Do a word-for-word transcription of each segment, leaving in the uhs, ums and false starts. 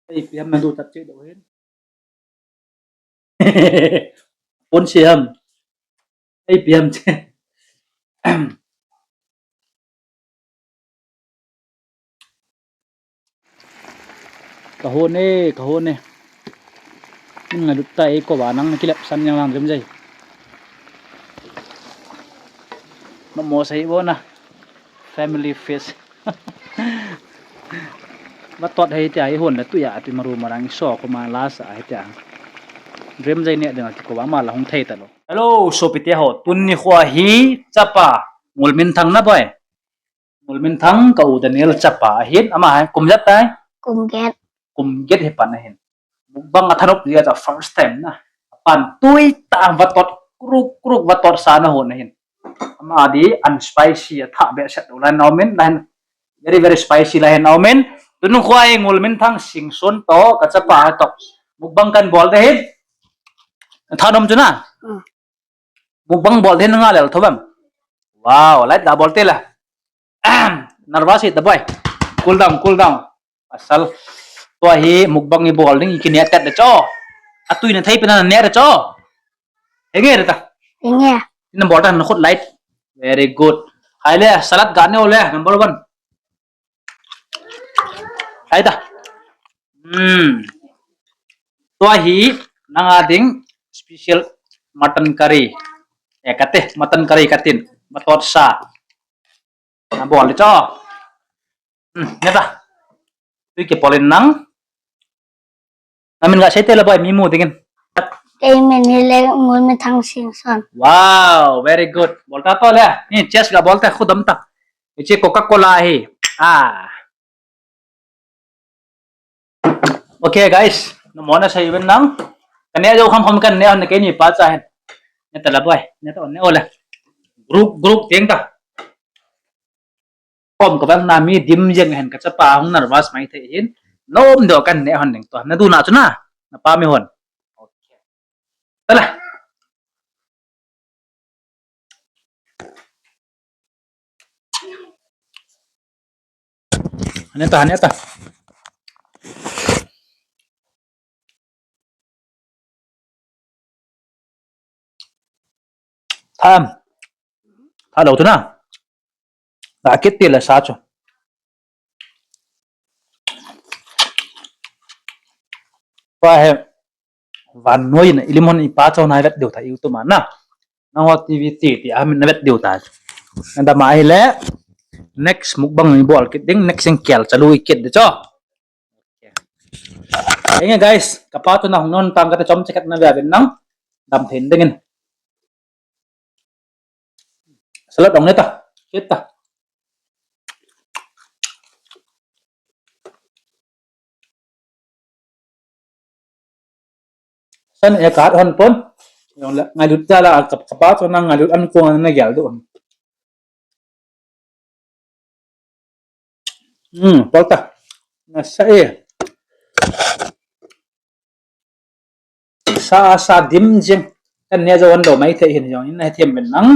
Ei, ipi ham nadu chat che do hin. Pon si ham. Ei, ipi ham che. Ka hon e, ka hon e. Min ngailut ta e, ko ba nang na kilep san yang lang rim jai. Mamo sai bo na. Family feast. Vatot hei tia, i hon le tuya, ati maru marang i so ko ma la sa hei tia. Dream jai ne ding ati ko ba ma la hung thei ta lo. Hello, sopite ho, tuni kho hi chapa, Ngulminthang na boi. Ngulminthang ka u Daniel chapa ahin, ama hi kum ijat tai? Kum get. Kum get hi pan ahin. Mukbang a thanop jia cha first time na. Pan tui ta vatot kruk kruk vatot sa na hon ahin. Ama di unspicy a tha behseh lo lai na umin, lai very, very spicy lai na umin. Tuni kho hi Ngulminthang Singson to ka chapa to mukbang kan bol te hin. Thanom chu na. Mm. Mukbang bol te hin nga lel tho bam. Wow, light ga bol te la. Nervous hi ta boi. Cool down, cool down. Pasal tua hi mukbang i bol ding i kine tet de cho. Atui na thei pina ne de cho. Henge de ta. Henge. Ina bol ta na khut light. Very good. Hai le, salad ga ne o le, number one. Hai ta. Hmm. Tua hi nanga ding special mutton curry. Eh, kate, mutton curry katin. Vatot sa. Na bol le cho. Hmm, ne ta. Tui ke polin nang. Na min ga sei te la boi mi mu dingin. Kei min hi le Ngulminthang Singson. Wow, very good. Bol ta to le. Ni chest ga bol ta khudam ta. Ichi Coca-Cola hi. Ah. Okay, guys. Na mo na sei ben nang. Ka ne jo kham kham kan ne on ke ni pa cha hen. Ne ta la boi. Ne ta on ne o le. Group, group tieng ta. Kom ka bang na mi dim jeng hen ka chapa hung nervous mai thei hin. Nom do kan ne hon ding to. Na du na chu na. Na pa mi hon. Okay. Tala. Hane ta, hane ta. Tham. Tha lo tu na. Da kit ti la sa chu. Pa he. Vannoi na i lim hon i pa chon na vet diu ta YouTube ma na. Nang ho T V ti ti a min na vet diu ta. Na da ma hi le. Next mukbang ni bol kit ding, next in kel chalu i kit de cho. Enge guys, ka pa tu na hung non tang ka ta chom chekat na via ben nang. Dam then dingin. Salad ong ne ta. Kit ta. San e ka hat hon pon. Jong le ngailut jala ka, ka pa tu na ngailut an ko na gel du. Hmm, pol ta. Na sa e. Sa, sa dim jing. Kan ne jo an lo mai thei hin jong in na thiam ben nang.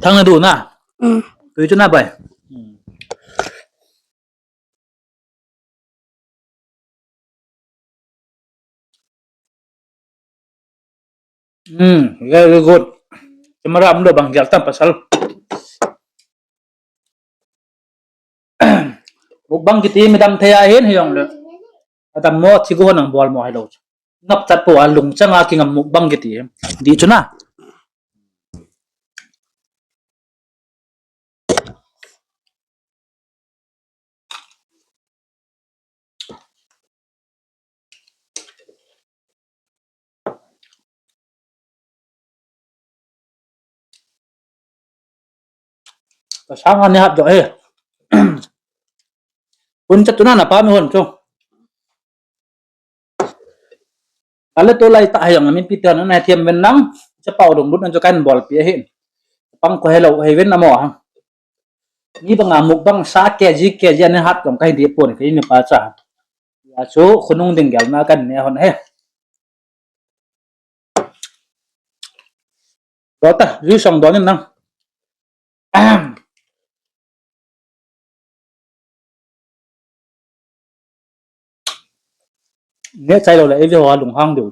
Thang na du na. Mm. Tui chu na bai. Mm. Hmm, very good. Camera um lo bang gel tam pasal. Mukbang kiti midam thei a hin hi jong le. Adam mo thi go nang bol mo hai lo. Ngap chat po a lung chang a kingam mukbang kiti. Di chu na. Ka sang ani hat jo e. Hun chat tu na na pa mi hon chu. Ale to lai ta hayang amin pi tan na thiam men nang, chapa u dong lut na chu kan bol pi ahin. Pang ko hello, hei ven amo ha. Ni banga mukbang sa K G, K G ani hat kong kai di pon kai ni pa cha. Ya chu khunung ding gel na kan ne hon he. Dota, ju song don na. Neh chai lou le, ei ve ho a lunghang diu.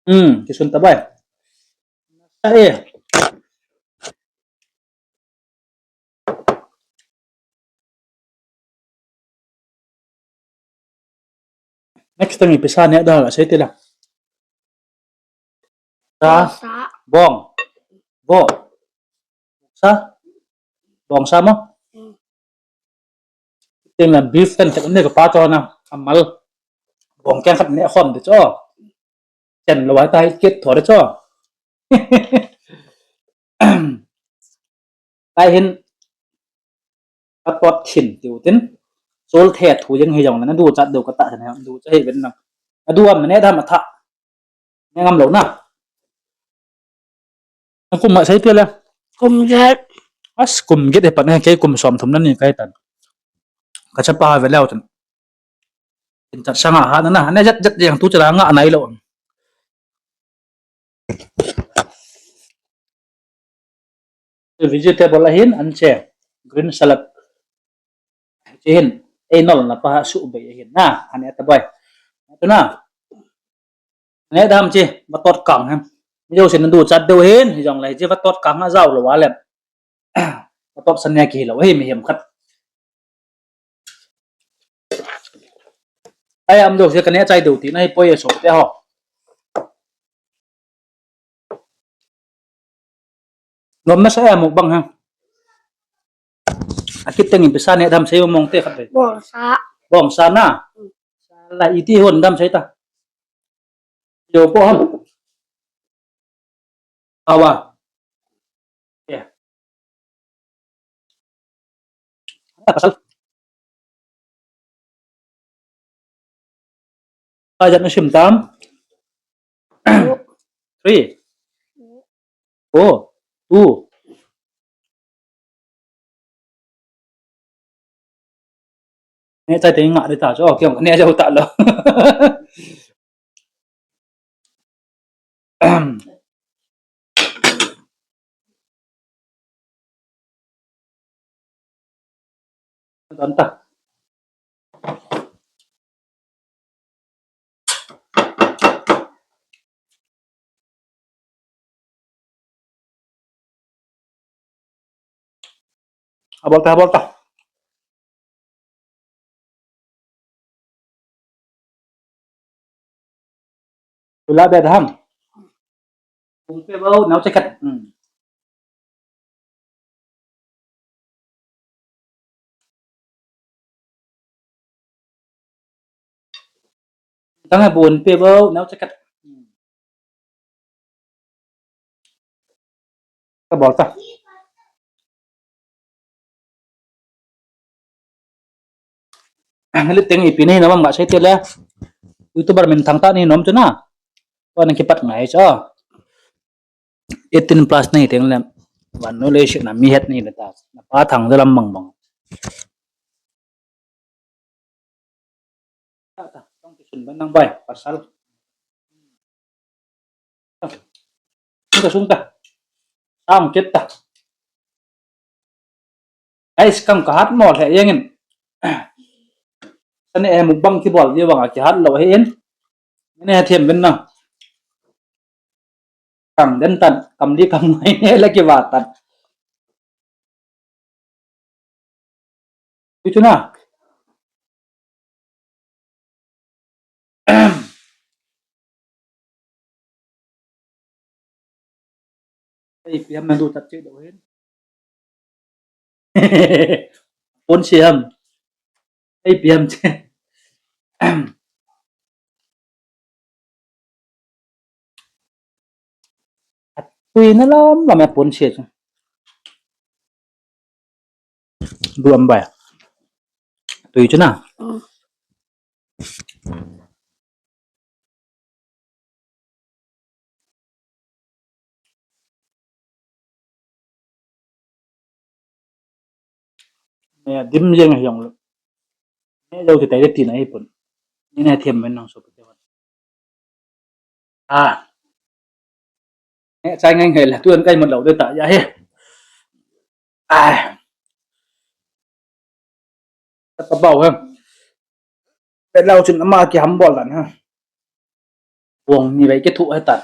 Hmm, kisun ta bai. Sa e. Next time ipi sa neh ding ham sei tile. Sa. Sa. Bong. Bo. Sa. Bong sa mo. Hmm. Tin la beef ten tek ne ka pa to na. Amal. Bong keng khat neh khom de cho. Chen lou a tai kit tho de cho. Kai hin, a pot thin tiu tin. Sol the thu jeng hi jong le, na du chat deu ka ta, na du cha hi ven na. Na du am ne dam a tha. Ne ngam lou na. Na kum ma sei pia le. Kum get. As kum get he pan he, kei kum som thum na ni kai tan. Ka chapa ha ve leu tan. Tin chat sanga ha na na. Ne jat jat jeng tu chala nga nai lou. Vegetable ahin an che, green salad. Che hin, ei nol na pa su bei ahin na, an eta bai. Tu na. Ne dam che, va tot kang hem. Mi jo sin du chat deu hin, hi jong lai che va tot kang a jao lou a le. Va tot san ne ki lou, hi mi hem khat. Ai, am deu se ka neh chai deu ti na hi poi e so te ho. Nom na sa e mukbang ha. A kit teng in pisa neh dam sei mong te khat ve. Bong sa. Bong sa na. Hmm. Sa la iti hon dam sei ta. Yo po ham. Awa. Yeah. Pasal. Ajat na sim tam. Three. Four. Two. Neh chai te nga de ta chu, kei jong neh jou ta lou. Don ta. Abol ta, abol ta. Tula be dam. Bun pe bou, nau che khat. Hmm. Tang a bun pe bou, nau che khat. Ka bol ta. Hili teng ipi nei nom am ga sei tile. YouTuber min thang ta nei nom chu na. Ko na kipat ngai chu. Eighteen plus nei teng le. Van no le shi na mi het nei le ta. Na pa thang de lam bang bang. Tong kisun ban nang bai, pasal. Sung ta, sung ta. Sang kit ta. Guys, kam kahat mo le jeng in. Sani e mukbang kibol ji banga kihat lou hi in. Mine them ben na. Kam den tan, kam li kam ngai ne la kiva tan. Itu na. Ei, ipi ham na du chat che dou hin. Pon siam. Ei, ipi ham che. Atui na lam lam a pon sia chu. Duam bai. Tui chu na. Dim jeng hiong lo. Ne lo ti tai ti na hi pun. Ni na thiam men nang so pute wan. A. Ne chai ngai ngai la tuan kai mat lo de ta ya he. A. Ka bau he. Pe lau chun ama ki ham bol dan ha. Buang ni bai ki thu he tan.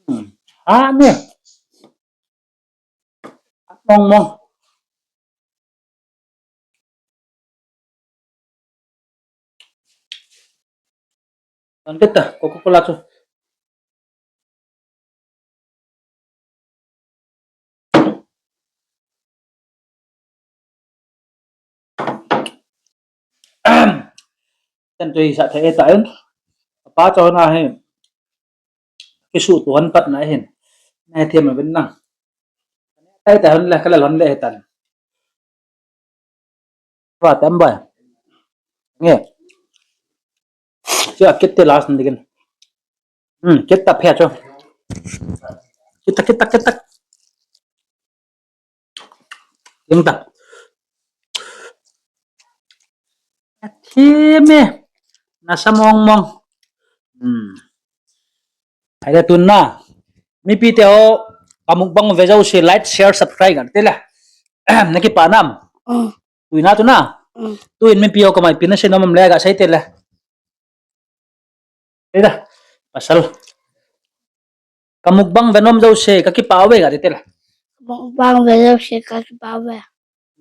Hmm. Ha ne. Mong mong. Ang kita, Coca-Cola chu. Chan tui sa thei ta in. Pa cho na he. Kisu tu han pat na hin. Na thiam a ben na. Thei ta han le ka la han le he tan. Ba tam ba. Nge. Chu a kit te last ni kin. Hmm, kit ta phe chu. Kit ta, kit ta, kit ta. Kit ta. Athi me. Nasa mong mong. Hmm. Hai le tun na. Mipi te ho, ka mukbang ve jouse like, share, subscribe kan te le. Na kipa nam. Mm. Tui na tu na. Mm. Tuin mipi ho ka maipi na sei nom le ka sei te le. Ei da. Pasal. Ka mukbang ve nom jouse ka kipa ve ka te le. Mukbang ve jouse ka kipa ve.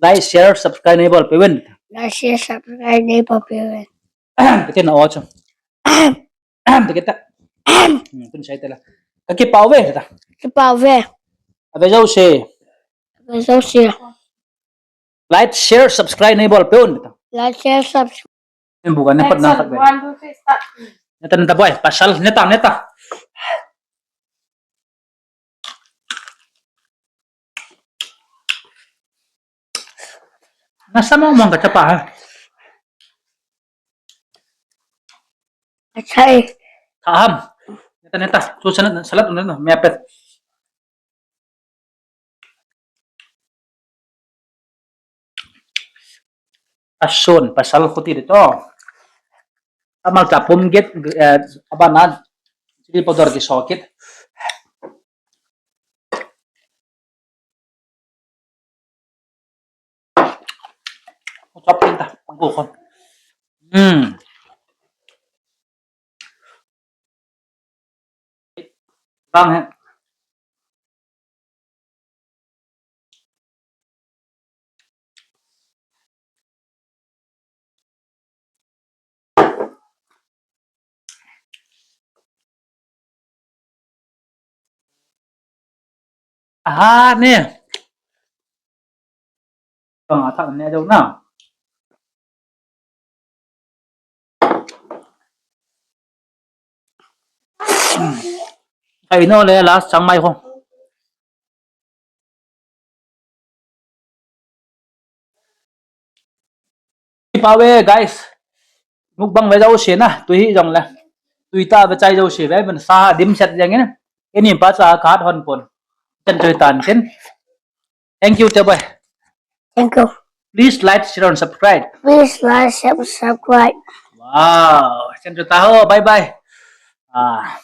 Like, share, subscribe nei bol pe ven. Like, share, subscribe nei bol pe ven. Ka te na o chu. Ahem, ta kita. Hmm, tun sai tela. Ka kipa ve ta. Kipa ve. Ave jouse. Ave jouse. Like, share, subscribe nei bol pe un ta. Like, share, subscribe. Em buka ne pat na pat ve. One, two, three, start. Neta, neta boy, pasal, neta, neta. Nasa mong mong ka chapa ha. Achai. Tha ham. Neta, neta. Chu salad, salad na, na, me apet. Asun, pasal khuti de to. Amal ta pum get, eh, abana, chili powder ki so kit. Chop kit ta, pang ko kon. Hmm. Vâng hả? Aha, ne. Vâng, à, thằng này đâu nào? Ai no le last chang mai ho. Kipa ve guys. Mukbang ve jouse na, tui hi jong le. Tui ta ve chai jouse ve, ben sa dim set jeng in. Ini pa cha khat hon pon. Ken tui tan ken. Thank you, Teboy. Thank you. Please like, share and subscribe. Please like, share, subscribe. Wow. Thank you, Taho. Bye bye. Ah.